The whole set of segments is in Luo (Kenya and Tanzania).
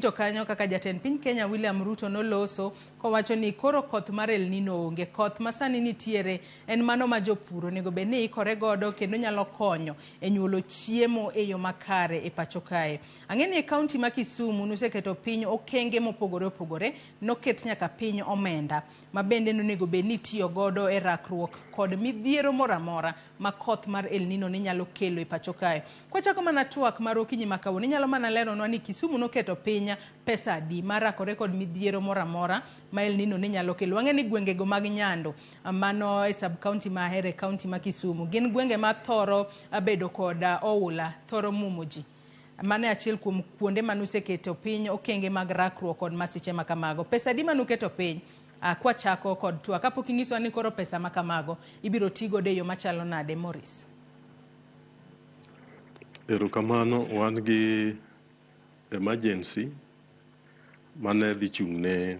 To kanyo kaka jatend piny Kenya William Ruto noloso kowacho ni koro koth mar El Nino onge. Koth ma sani nitiere en mano ma jopur onego bed ni ikore godo kendo nyalo konyo e nyuolo chiemo e yo makare e pacho kae. Ang'e ni e kaunti ma Kisumu nuseketo piny okenge mopogore opogore, noket nyaka piny omenda ma bende nonego bed ni itiyo godo e rakruok kod midhiero moro amora ma koth mar El Nino ne nyalo kelo e pacho kae. Kwachako mana twak mar okinyi ma kawuono, inyalo mana leronwa ni Kisumu noketo piny pesa adi mar rakore kod midhiero moro amora ma El Nino ne nyalo kelo. Wang'e ni gwengego mag Nyando mano e sub county ma Ahero e county ma Kisumu gin gwenge ma thoro bedo kod oula, thoro muomo ji. Mano e achiel kuom kuonde mane useketo piny okenge mag rakruok kod masiche ma kamago. Pesa adi mane uketo piny? Kwachako kod twak, kapok inyisowa ni koro pesa ma kamago ibiro ti godo e yo machalo nade, Maurice? Erokamano, wan gi emergency mane dhi chung' ne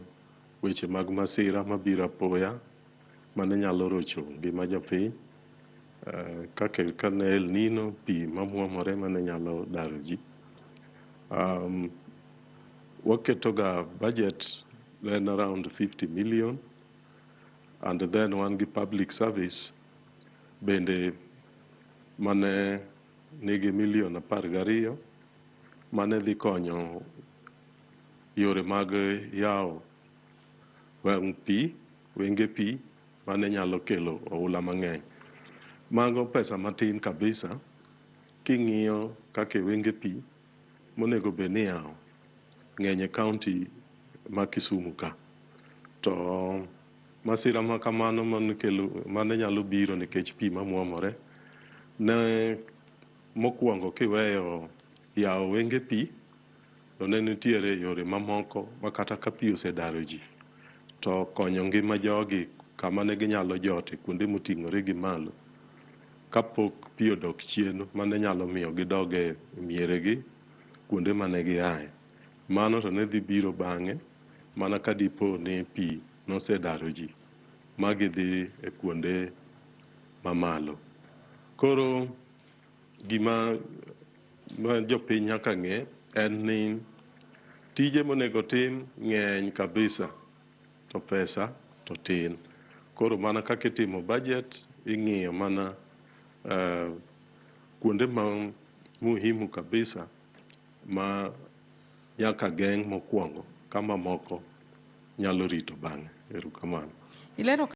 weche mag masira mabiro apoya mane nyalo rocho ngima jopiny kaka kane El Nino, pi mamuomore mane nyalo daro ji. Waketoga budget en around 50 million and then wan gi public service bende mane nigi milion 12 mane dhi konyo yore mag yawo wang' pi, wenge pi mane nyalo kelo oula mang'eny. Mago pesa matin kabisa king'iyo kaka wenge pi monego bed ni iyawo ng'eny e kaunti ma Kisumu ka. To masira ma kamano mane nyalo biro nikech pi mamuomore ne mokwongo kiweyo yawo wenge pi to ne nitiere yore mamoko ma kata ka pi osedaro ji to konyo ngima jogi kama ne ginyalo jote kuonde moting'ore gi malo kapok pi odok chien mane nyalo miyo gidog e mieregi kuonde mane giaye. Mano to ne dhi biro bang'e mana ka dipo ni pi nosedaro ji ma gidhi e kuonde mamalo. Koro gima ma jopiny nyaka ng'e en ni tije monego tim ng'eny kabisa to pesa to tin. Koro mana kaka itimo budget ing'iyo mana kuonde ma muhimu kabisa ma nyaka geng' mokwongo ka mamoko nyalo rito bang'e. Erokamano. Ilero.